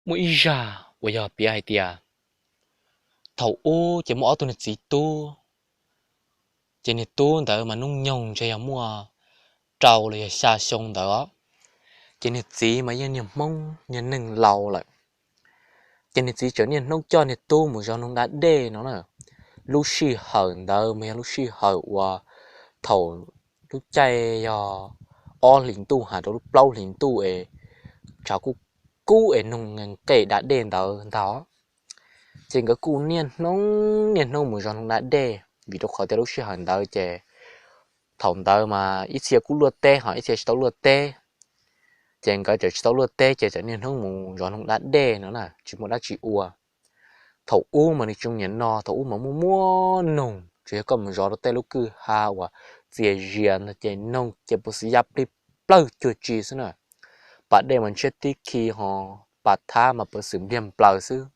Muaj ib zag uas yog piav hais tias thaum ub ces muaj ob tug niag txiv tub, ces niag tub ntawd mas hnub nyoog ntshe yog muaj rau los yog xya xyoo ntawd os. Ces niag txiv mas yeej niag Hmoob niag neeg laus lawm. Ces niag txiv txawm niaj hnub coj niag tub mus zov noog da dej no na. Lub sij hawm ntawd mas yog lub sij hawm uas thaum lub caij yog ob hlis ntuj has rau lub plaub hlis ntuj es tshav kub kub es noog nqes da dej ntawd ntag. Ces nkawd kuj niaj hnub niaj hnub mus zov noog da dej, vim rau qhov tias lub sij hawm ntawd ces thaum ntawd mas ib txhia kuj luaj teb ho ib txhia tsis tau luaj teb. Ces nkawd txawm tsis tau luaj teb ces txawm niaj hnub mus zov noog da dej no na, tsis muaj dab tsi ua. Thaum ub mas nws tsis zoo niam no, thaum ub mas muaj muaj noog, tsuas yog koj mus zov rau tej lub kwj ha uas txias zias ntag ces noog ces puas xwm ya plig plawg cuag tsi xwb na. Pas dej mas ntshiab tib khi ho pas thab mas puas xwm npliag nplaws xwb.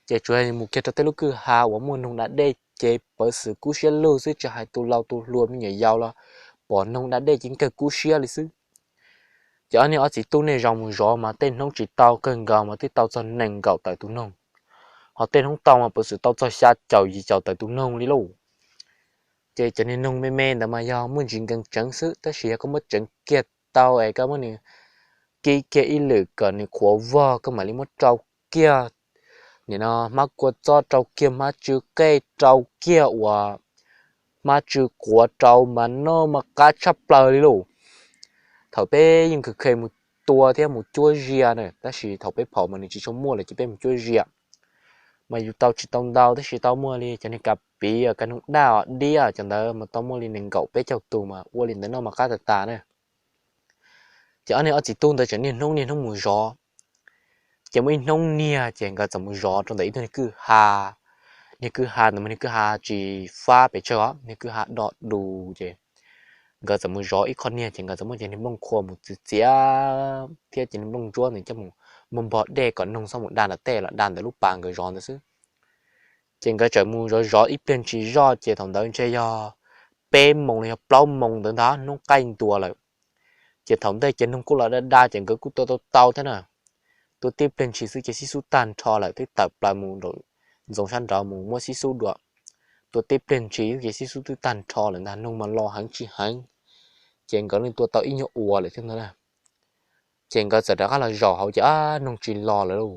Ces tsuas yog mus kiag rau tej lub kwj ha uas muaj noog da dej ces puas xwm kub siab lug xwb, tsis hais tus laus tus hluas me nyuam yaus los pom noog da dej ces kawg kub siab li xwb. Ces ob niag ob txiv tub niaj zaus mus zov mas tej hnub tsis tau kawg nkaus mas twb tau txog nees nkaum tawm tus noog, ho tej hnub tau mas puas xwm tau txog xya caum yim caum tawm tus noog li lauj. Ces cov niag noog me me ntawd mas yog muaj ntsis nkees tseev xwb, tab sis yog koj muab tseev kiag tau es koj muab nws kib kiag ib lwm kom nws qhuav vog koj mam li muab rau kiag nim no hmab kua txob, rau kiag hmab tsw qej, rau kiag uas hmab tsw quav rau mas noj mas qab tshaj plaws li lauj. Thaum peb yeej kheev kheev mus tua thiab mus cuab zia na, tab sis thaum peb phaum mas nws tsis tshua muaj lawm ces peb mus cuab zia mas yus tau tsis tau ntau tab sis tau muaj li cov niag kas piv, kas noog daj os, diab cov ntawd mas tau muaj li nees nkaum peb caug tus mas ua li ntawd noj mas qab tas tas na. Ces ob niag ob txiv tub ntawd tseem niaj hnub niaj hnub mus zov. Ces muaj ib hnub niag ces nkawd txawm mus zov rau ntawm ib tug niag kwj ha. Niag kwj ha ntawd mas niag kwj ha tsis fab pes tsawg os, niag kwj ha do dus ces nkawd txawm mus zov ib qho niag ces nkawd txawm muab cov niag nplooj qhuav mus txiav txiav thiab cov niag nplooj ntsuab ntawd coj mus npog npog dej kom noog txhob mus da ntawm tej los da ntawm lub pas nkawd zov ntawd xwb. Ces nkawd txawm mus zov zov ib pliag ntsis zoj ces thaum ntawd ntshe yog peb moos los yog plaub moos ntawd ntag, hnub qaij ntua lawm. Ces thaum ntej ces noog kuj los da da ces nkawd kuj tua tau tau thiab na. Tua tib pliag ntsis xwb ces xib xub tag nrho lawm, twb tawm plaws mus nraum ntxoov sab nraud mus muab xib xub dua. Tua tib pliag ntsis xwb ces xib xub twb tag nrho lawm ntag, noog mas los heev tsis heev. Ces nkawd yeej tua tau ib nyuag ua lawm thiab ntag na. Ces nkawd txawm rov qab los zaum hauv ces noog tsis los lawm lauj.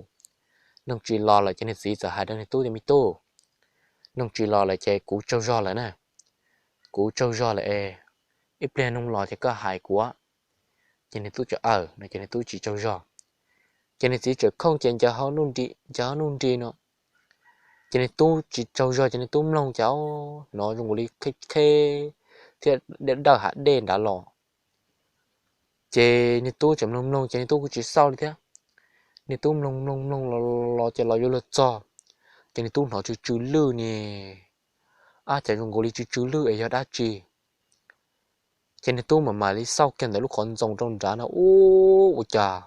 Noog tsis los lawm ces niag txiv txawm hais rau niag tub tias, me tub, noog tsis los lawm ces kuv tsaug zog lawm na. Kuv tsaug zog lawm es ib pliag noog los ces koj hais kuv. Ces niag tub txawm aw no ces niag tub tsis tsaug zog. Ces niag txiv txawm khooj ces ncaws hauv nuj nris no. Ces niag tub tsis tsaug zog ces niag tub mloog ces hnov zoo nkaus li qheb qheb thiab dawj hav dej nrad los. Ces niag tub tseem mloog mloog ces niag tub kuj tsis xauj li thiab. Niag tub mloog mloog mloog los los ces los yuav luag txog, ces niag tub hnov tsw tsw lwj ne. Ab, cas zoo nkaus li tsw tsw lwj es yog dab tsi? Ces niag tub mam mam li xauj kiag ntawm lub qhov ntxoov rau nrad no, ub, ua cas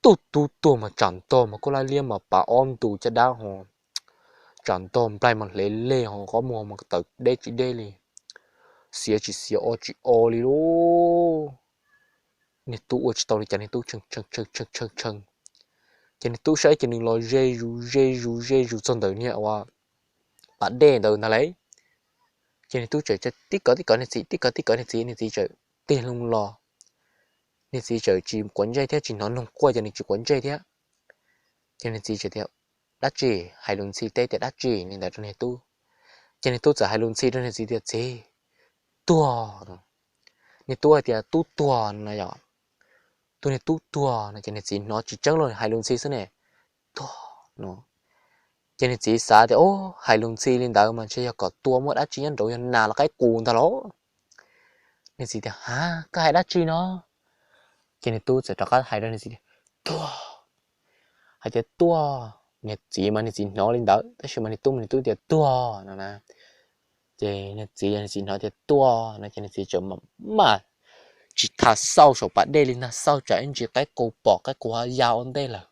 tub tub tuag mas tsam ntog mas koj lab liab mas pav ob ntu caj dab ho, tsam ntog nplaig mas hle lej ho, qhov muag mas tawm deb tsis deb li, xiav tsis xiav o tsis o li lauj. Niag tub ua tsis tau li cas, niag tub tshee tshee tshee tshee tshee. Ces niag tub saib ces nws los ze zus ze zus ze zus txog ntawm niag ua pas dej ntawd ntag lauj. Ces niag tub txawm tib kov tib kov niag txiv, tib kov tib kov niag txiv, niag txiv txawm tig loo los. Niag txiv txawm tsis quav ntsej thiab, tsis hnov noog quaj ces nws tsis quav ntsej thiab. Ces niag txiv txawm tias, dab tsi? Hais lus ntxhi teb tias dab tsi li ntawd rau niag tub. Ces niag tub txawm hais lus ntxhi rau niag txiv tias, txiv, tuag no. Niag tub hais tias tub tuag no yom, tus niag tub tuag no ces niag txiv hnov tsis tseeb los hais lus ntxhi xwb ne, tuag no. Ces niag txiv xav tias, o, hais lus ntxhi li ntawd mas ntshe yog kom tua muaj dab tsi nyob nraud, yog nas los qaib qus ntag los. Niag txiv tias, ha, koj hais dab tsi no? Ces niag tub txawm rov qab hais rau niag txiv tias, tuag. Hais tias tuag, niag txiv mas niag txiv hnov li ntawd tab sis mas niag tub mas niag tub tias tuag no na. Ces niag txiv, niag txiv hnov tias tuag no ces niag txiv txawm mam maj tsis tham xauj saum pas dej li ntag, xauj tsam ib ntsis qaib qus pom, qaib qus ho ya ua ntej lawm.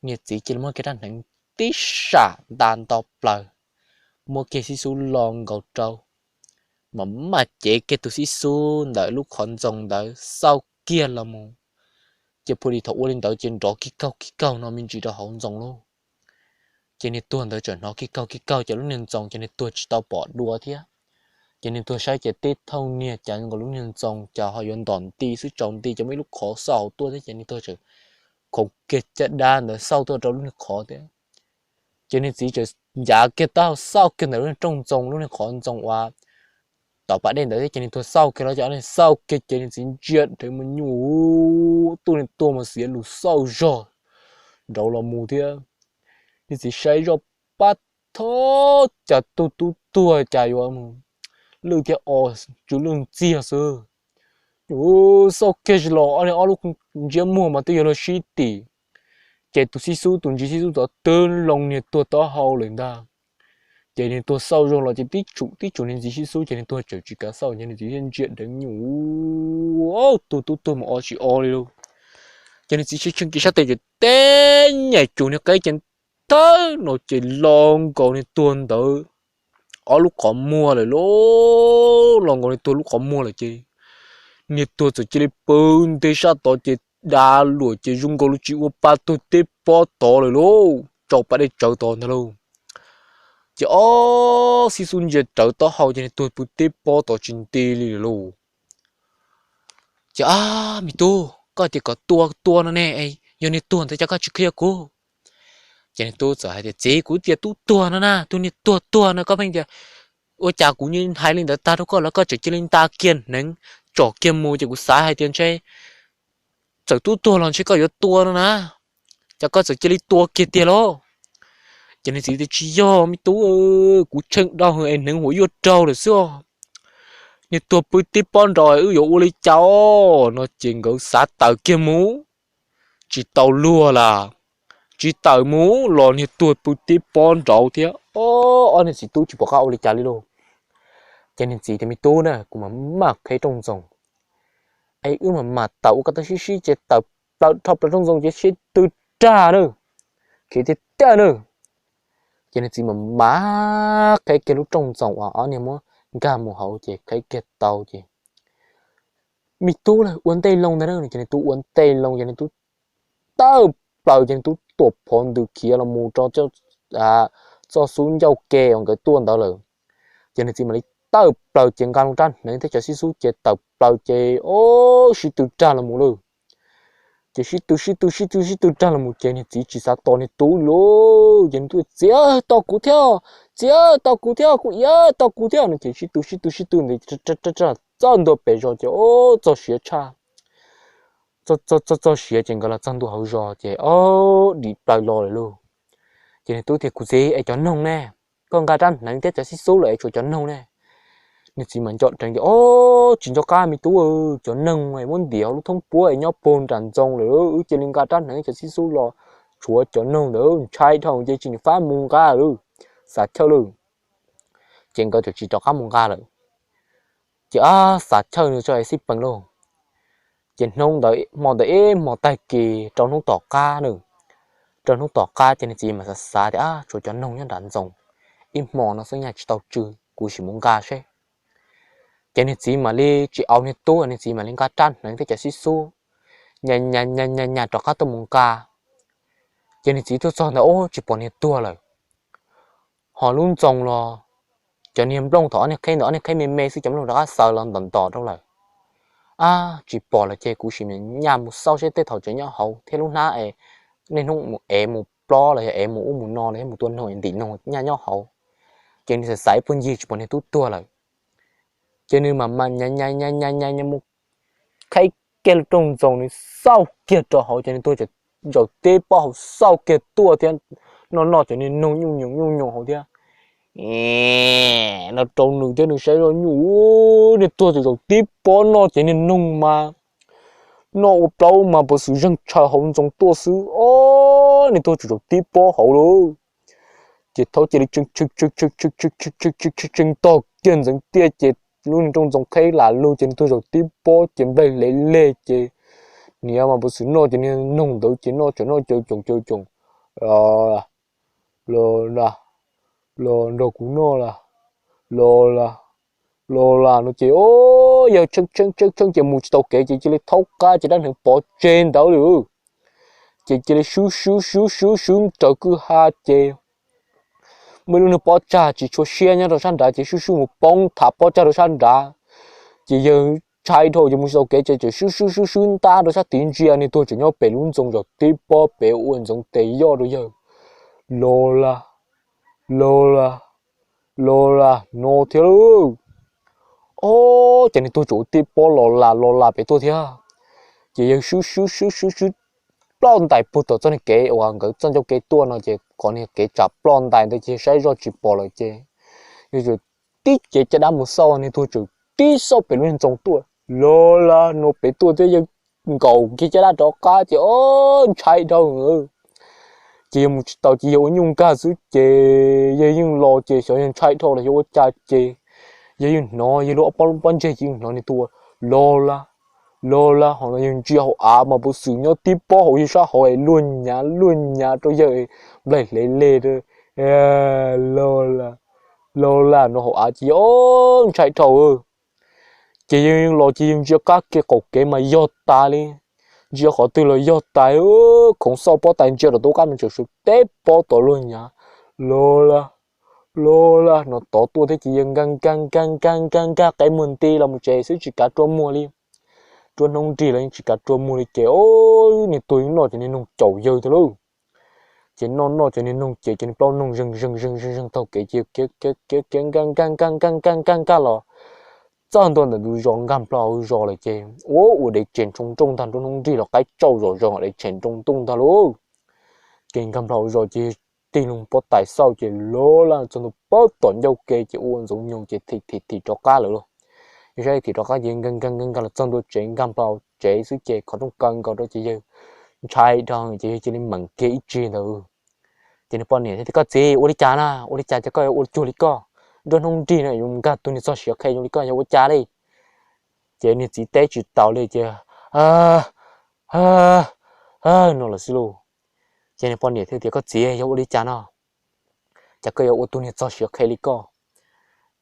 Niag txiv cia li muab kiag rab hneev tib sam nta nto plaws, muab kiag xib xub lo nkaus rau, mam maj cev kiag tus xib xub ntawm lub qhov ntxoov ntawd xauj kiag los mus Ces phu li thaum ua li ntawd ces nrov kig kaug kig kaug no me ntsis rau hauv ntxoov lauj. Ces niag tuag ntawd txawm hnov kig kaug kig kaug cov lub niag ntxoov ces niag tuag tsis tau pom dua thiab. Ces niag tuag saib ces teb thauj niag cas nkaus lub niag ntxoov cas ho yuav ntom nti xwb, tsaus nti ces muaj ib lub qhov xauj hauv tuaj thiab ces niag tuag txawm khoov kiag caj dab ntawd xauj tuaj rau lub niag qhov thiab. Ces niag txiv txawm ncav kiag taub hau xauj kiag ntawm lub niag rooj ntxoov, lub niag qhov ntxoov uas tom pas dej ntawd thiab ces niag tuag xauj kiag los ces niag xauj kiag ces niag txiv ntsia dheev mus nyuj tub niag tuag mas xiav lus xauj zog nraud los mus thiab. Niag txiv saib zoj pab tho cas tug tub tuag cas yuav mus lwj thiab o tsw lwj ntxiag xwb. Xauj kiag tsis los ob niag ob lub ntsiab muag mas twb yuav luag sib tim. Ces tus xib xub, tus ntsis xib xub tod twb loo niag tuag taub hau lawm ntag. Ces niag tuag xauj zog los ces tib tshum tib tshum niag ntsis xib xub ces niag tuag tseem tsis kav xauj ces niag txiv thiaj ntsia dheev nyuj tug tub tuag mus o tsis o li lauj. Ces niag txiv tshee tshee kiag sab tes ces teb nyem cuag niag qeb ces thawb no ces los nkaus niag tuag ntawd ob lub qhov muag lawm lauj. Los nkaus niag tuag lub qhov muag lawm ces niag tuag txawm cia li pw nte sab tod ces dav luam ces zoo nkaus li tsis ua pa tuag teb pob tod lawm lauj, tsaus pas dej tsawv tod ntag lauj. Ces ob xib xub ntsia rawv taub hau ces niag tuag pw teb pob tod tsis nti li lawm lauj. Ces, a, me tub, koj tias kom tua tua no ne, yog niag tuag ntawd cas koj tsis qhia kuv? Ces niag tub txawm hais tias, txiv, kuv tias tub tuag no na, tus niag tuag tuag no koj pheej tias, ua cas kuv hais li ntawd tag rau koj los koj tseem cia li nta kiag hneev tsom kiag mus ces kuv xav hais tias ntshe txawm tub tuag los ntshe koj yuav tua no na, ces koj txawm cia li tua kiag tiag lauj. Ces niag txiv tias, tsis yog me tub, kuv tsheej dhau es hneev huam yuaj raug lawm xwb. Niag tuag pw tib pob nrau wb yuav ua li cas no ces nkawd xav tawm kiag mus, tsis tau luag las, tsis tawm mus los niag tuag pw tib pob nrau thiab. Ob niag txiv tub tsis pom qab ua li cas li lauj. Ces niag txiv tias, me tub na, kuv mam maj qheb rooj ntxoos es wb mam mam tawm ua koj tau sib sib ces tawm plaws dhau plaws rooj ntxoos ces sib tw rag na, khiav tiag tiag na. Ces niag txiv mam mam qheb kiag lub rooj ntxoos uas ob niag muab nkag mus hauv ces qheb kiag tau ces, me tub, ua ntej loo ntag na. Ces niag tub ua ntej loo ces niag tub tawm plaws ces niag tub tuam phov ntws khiav los mus rau txoj xub ncauj ke uas nkawd tuaj ntawd lawm. Ces niag txiv mam li tawm plaws ces nqa loo rab hneev thiab cov xib xub ces tawm plaws ces o sib tw rag los mus lawm. Ces sib tw sib tw sib tw sib tw rag los mus ces niag txiv tsis xav tos niag tub li lauj. Ces niag tub, txiv, tos kuv thiab, txiv, tos kuv thiab, kuv iab, tos kuv thiab no ces sib tw sib tw sib tw ntawd rag txog ntua pem zos ces o txog siav tshaj, txog siav ces nkawd los txog ntua hauv zos ces o dim plaws los lawm lauj. Ces niag tub tias, kuv txiv, es cov noog ne? Koj nqa rab hneev thiab cov xib xub lawm es tshuav cov noog ne? Niag txiv mas nco dheev tias, o, tsis nco qab me tub, cov noog es muab ntim hauv lub thoob puab es nyob puag nram ntxoo lawm, wb cia li nqa rab hneev cov xib xub los tshuav cov noog ntawd ntshai dhau ces tsis nco fab mus nqa lawm, xav chawj lawm. Ces nkawd txawm tsis rov qab mus nqa lawm. Ces a, xav chawj nws tso es xij peem lauj. Ces hnub ntawd hmo ntawd ib hmo tag kis rau hnub tom qab na, rau hnub tom qab ces niag txiv mas xav xav tias, a, tshuav cov noog nyob nram ntxoo, ib hmo no xwb nyaj tsis tau tsw, kuv sim mus nqa seb. Ces niag txiv mam li tsis au niag tub, niag txiv mam li nqa rab hneev thiab cov xib xub, nyas nyas nyas nyas rov qab tuaj mus nqa. Ces niag txiv tuaj txog ntawd ub tsis pom niag tuag lawm. Ho lub ntxoo los cov niag nplooj thaum ob niag qheb ntawd ob niag qheb me me xwb cov nplooj rov qab xaws los ntom ntom rau lawm. A, tsis pom lawm ces kuv sim nyas mus xauj seb tej thaum tseem nyob hauv thiab lub hnab es niaj hnub mus ev mus plob los yog ev mus ub mus no los yog mus tua noog es ntim noog nyaj nyob hauv. Ces nws xav xav ib puag ncig tsis pom niag tub tuag lawm. Ces nws mam mam nyas nyas nyas nyas nyas mus qheb kiag lub rooj ntxoo nws xauj kiag rau hauv ces nws tuag zaum tib pob hauv xauj kiag tuaj thiab noj noj cov niag noog nyuj nyoos nyuj nyoos hauv thiab. No rau nws thiab nws saib zoj nyuj, niag tuag zaum tib pob noj cov niag noog mas noj ua plaub mas puas xwm zeeg tshaw hauv ntxoo tuaj xwb os, niag tuag zaum tib pob hauv lauj. Ces thaub cia li tshee tshee tshee tshee tshee tshee tshee tshee tshee tog kiag ntxeev tiaj ces lub niag rooj ntxoo qheb lam lug ces niag tuag zaum tib pob ces nplaig hle leg ces niag mas puas xwm noj ces niag noog ntawd ces noj tseem noj caw coom caw coom, los los los nrog kuv noj las, los las, los las no ces o yawg tshee tshee tshee ces mus tsis tau kev ces cia li thaub qab ces dab hneev pov tseg ntawd li. Ces cia li swb swb swb swb swb raws kwj ha ces muaj ib lub niag pob tsag tsis tshua siab nyob rau sab nrad ces swb swb mus poob tham pob tsag rau sab nrad. Ces yawg ntshai dhau ces mus tsis tau kev ces tseem swb swb swb swb ntab rau sab tid ntsia niag tuag tseem nyob pem lub ntxoov zos tib pob pem ua ntxoov tes yoj rau yawg. Lola, Lola, Lola no thiab lauj. Ob, ces niag tuag tseem ua tib pob Lola Lola pem tuaj thiab. Ces yawg swb swb swb swb swb ploj ntais puag tom txoj niag kev uas nkawd txoj ncauj kev tuaj no ces qhov niag kev tsam ploj ntais ntawd ces saib zoj tsis pom lawm ces yawg tib cev caj dab mus xauj niag tuag tseem tib xauj pem lub niag ntxoov tuaj Lola no pem tuaj thiab yawg nkaum kiag caj dab rov qab ces ob ntshai dhau. Ces yawg mus tsis tau ces yawg ua nyuj nkag xwb ces yawg yeej los ces xyov yawg ntshai dhau los yog ua cas ces yawg yeej hnov yawg lub pob ntseg ces yeej hnov niag tuaj Lola, Lola ho no yawg ntsia hauv av mas puv xwm nyob tib pob hauv yawg sab hauv es luag nyav luag nyav rau yawg nplaig hle le Lola, Lola no hauv av ces yawg ob ntshai dhau. Ces yawg los ces yawg ntsia qab kev qaum kev mas yog tas li, ntsia qhov twg los yog tas li. Khoov xauj pob tais ntsia rau tub qab mas tseem sawv tib pob tom luag nyav Lola, Lola no tod tuaj thiab ces yawg nkag nkag nkag nkag nkag nkag qe muag nti los mus tsev xwb tsis kav rua muag li. Rua hnub nrig los yeej tsis kav rua muag li ces ob niag tuag yeej noj cov niag noog caum yawg thiab lauj. Ces noj noj cov niag noog ces cov niag plaub noog zeeg zeeg zeeg zeeg zeeg taug kev ces khiav khiav khiav khiav nkag nkag nkag nkag nkag nkag nkag los txog ntua ntawm ntug zos nkag nplo hauv zos lawm ces ua ua dev tsem nroo nrooj ntag, nruab hnub nrig los qaib tsauj zom zaws dev tsem nroo ntooj ntag lauj. Ces nkag nplo hauv zos ces tig loo pob tais xauj ces Lola txog ntua pob tom ncauj ke ces ua ntxoov nyoog ces thim thim thim rov qab lawm lauj. Yawg saib thim rov qab ces nkag nkag nkag nkag los txog ntua tsev nkag nplo tsev xwb ces qhov rooj kaw nkaus rau ces yawg ntshai dhau ces yawg cia li meem kiag ib tsig ntawd. Ces nws poj niam thiaj tias koj txiv ua li cas na, ua li cas ces koj yuav ua cuag li koj, nruab hnub nrig no yuav nkag tus niag txog siav qhe zoo li koj yog ua cas li. Ces niag txiv teb tsis taus li ces no lawm xwb lauj. Ces niag poj niam thiaj tias koj txiv yog ua li cas no, cas koj yuav ua tus niag txog siav qhe li koj.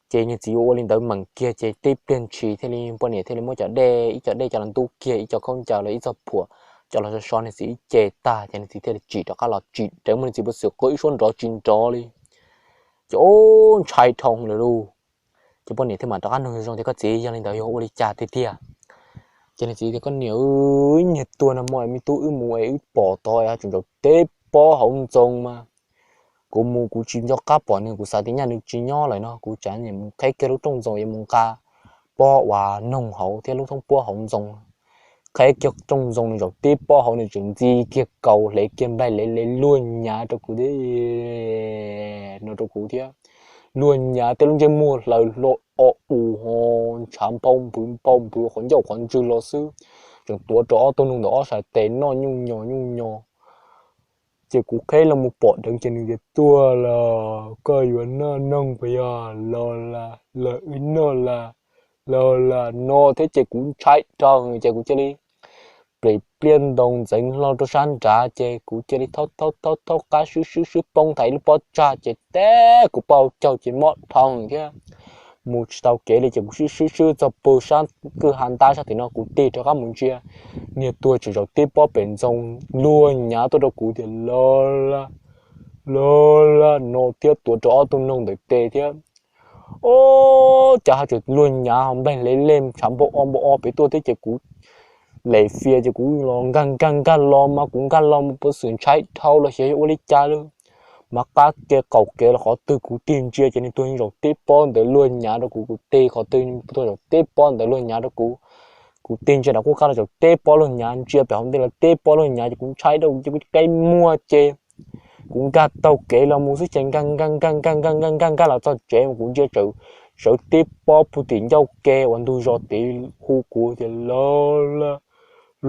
Ces niag txiv ua ua li ntawd meem kiag ces tib pliag ntshis thiaj li poj niam thiaj li muab cov dej, ib co dej coj los ntub kiag, ib co khaub ncaws los ib txoj phuam coj los so so niag txiv ib ce tag ces niag txiv thiaj li tsim rov qab los, tsim deev muab niag txiv puv xwm quaj ib suab nrov tsis nrov li. Ces ub ntshai dhau lawm lauj. Ces poj niam thiaj mam rov qab nug zoo tias koj txiv yog li ntawd yog ua li cas tiag tiag. Ces niag txiv tias koj niam, niag tuag no mas me tub wb mus es wb pom tod es tseem zaum teb pob hauv ntxoov mas kuv mus kuv tsis nco qab pom nws, kuv xav tias nyaj nws tsis nyob lawm no kuv tsam mus qheb kiag lub rooj ntxoov es mus nqa pob uas noog hauv thiab lub thoob puab hauv ntxoov. Qheb kiag rooj ntxoov nws zaum teb pob hauv nws tseem ntxi kiag kaus hle kiag nplaig hle le luag nyav rau kuv thiab, no rau kuv thiab. Luag nyav tej lub ntsej muag hlaws hlo o us ho ntshav nphau npwv nphau npwv qhov ncauj qhov ntswg los xwb. Tseem tuav rau ob tug noog ntawm ob sab tes noj nyuj nyos nyuj nyos. Ces kuv qheb los mus pom dheev ces nws tias tuag los koj yuav noj noog puas yog, los las los wb noj las, los las no thiab ces kuv ntshai dhau ces kuv cia li plim pliaj ntoo ntxeev hlo rau sab nrad ces kuv cia li thaub thaub thaub thaub qab swb swb swb poob thav ib lub pob tsag ces teb kuv paj caug ces mob dhau thiab mus tsis tau kev li ces kuv swb swb swb txog pug sab kwj ha ntab sab tim no kuv tig rov qab mus ntsia niag tuag tseem zaum tib pob pem ntxoo luag nyav tuaj rau kuv tias los las, los las no thiab tuav rau ob tug noog ntawm tes thiab. Ob, cas ha tseem luag nyav ho nplaig hle lej ntshav npau o npau o pem tuaj thiab ces kuv lem fias ces kuv los nkag nkag nkag los mas kuv nkag los mus puv xwm ntshai dhau los xyov yog ua li cas lawm. Mas qab kev qaum kev los qhov twg kuv tig ntsia ces nws tuag zaum tib pob ntawd luag nyav rau kuv, kuv tig qhov twg tuag zaum tib pob ntawd luag nyav rau kuv. Kuv tig ntsia nram qub qab los zaum tib pob luag nyav, ntsia pem hauv ntej los tib pob luag nyav ces kuv ntshai dhau ces kuv qe muag ces kuv nkag taug kev los mus xwb ces nkag nkag nkag nkag nkag nkag nkag nkag los txog tsev mas kuv ntsia tseem sawv tib pob puag tim ncauj ke uas ntug zos tid hu kuv tias los las,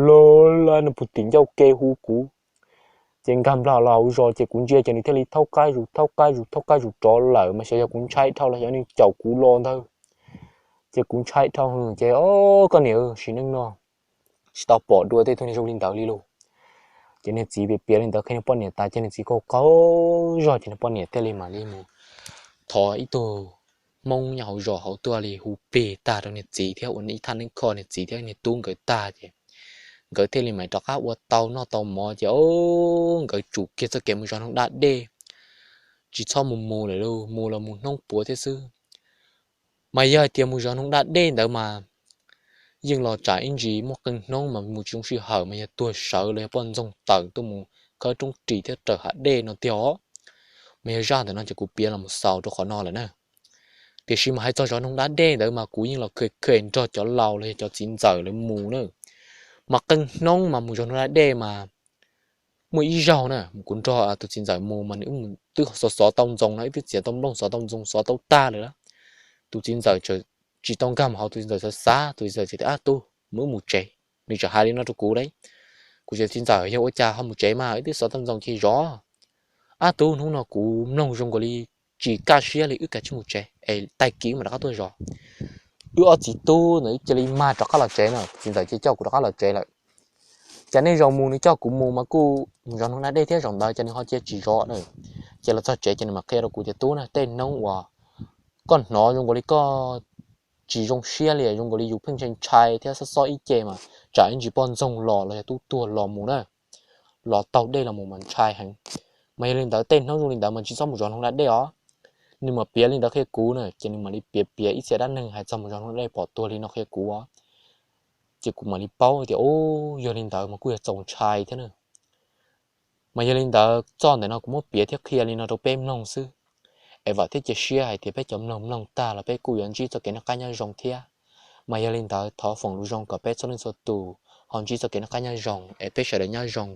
los las no puag tim ncauj ke hu kuv. Ces nkag nplag los hauv zos ces kuv ntsia ces nws thiaj li thaub qab zus thaub qab zus thaub qab zus rov lawm mas xyov yog kuv ntshai dhau los xyov nws caum kuv los ntawd. Ces kuv ntshai dhau ces o, koj niam, sim neej no tsis tau pom dua tej tug niag zoo li ntawd li lauj. Ces niag txiv piav piav li ntawd qhia niag poj niam tas ces niag txiv qaug qaug zog ces niag poj niam thiaj li mam li mus thov ib tug Hmoob nyob hauv zos hauv tuaj li hu plig tag rau niag txiv thiab ua ib thaj neeb kho niag txiv thiab niag tub nkawd tag ces nkawd thiaj li mam rov qab ua tau noj tau mov ces o, nkawd tsum kiag txoj kev mus zov noog da dej. Tsis txhob mus mus lawm lauj, mus los mus hnub puav thiab xwb. Mas yog hais tias mus zov noog da dej ntawd mas yeej los tsam ib ntsis muaj qee hnub mas mus tsis zoo sij hawm mas yog tuag sawv los yog poj ntxoog tawm tuaj mus khawb roob ris thiab raws hav dej no tiag os. Mas yog zaj ntawm no ces kuv piav los mus xaus rau qhov no lawm na. Tiam sis mas hais txog zov noog da dej ntawd mas kuv yeej los khev khev nrog cov laus los yog cov txiv ntxawm lawv mus na. Mas qee hnub mas mus zov noog da dej mas muaj ib zaug na kuv nrog tus txiv ntxawm mus mas nws wb twb xov xov tau ntxoov no, wb twb txiav tau nplooj xov tau ntxoov xov tau tag lawm. Tus txiv ntxawm tsis tau nkag mus hauv, tus txiv ntxawm xav xav, tus txiv ntxawm tias, Ab tub, mus wb mus tsev. Nws txawm hais li no rau kuv lauj. Kuv tias, Txiv ntxawm, yog ua cas ho mus tsev mas wb twb xov tau ntxoov ces zov. Ab tub, hnub no kuv mloog zoo nkaus li tsis kaj siab li, wb kav tsij mus tsev es tag kis mam rov qab tuaj zov. Wb ob txiv tub ntawd cia li mag rov qab los tsev no, txiv ntxawm cia coj kuv rov qab los tsev lawm. Cas nej zaum mus nws coj kuv mus mas kuj mus zov noog da dej thiab, zaum ntawd ces nws ho cia tsis zov na. Ces los txog tsev ces nws mam qhia rau kuv tias, Tub na, tej hnub uas koj hnov zoo nkaus li koj tsis zoo siab li, zoo nkaus li yus pheej ntshai ntshai thiab xob xob ib ce mas tsam ib ntsis poj ntxoog los los yog tub tuag los mus na, los taug dej los mus mas ntshai heev. Mas yog li ntawd tej hnub zoo li ntawd mas tsis txhob mus zov noog da dej os. Nws mam piav li ntawd qhia kuv na, ces nws mam li piav piav ib txhia dab neeg hais txog mus zov noog da dej pom tuag li no qhia kuv os. Ces kuv mam li paub tias, Ub, yog li ntawd mas kuj yog txaus ntshai thiab na. Mas yog li ntawd txoj ntawm no kuv muab piav thiab qhia li no rau peb mloog xwb, es vam thiab cia siab hais tias peb cov mloog mloog tag los peb kuj yuav ntsib txoj kev noj qab nyob zoo thiab. Mas yog li ntawd thov foom lus zoo kom peb txhua leej txhua tus ho ntsib txoj kev noj qab nyob zoo es peb sawv daws nyob zoo.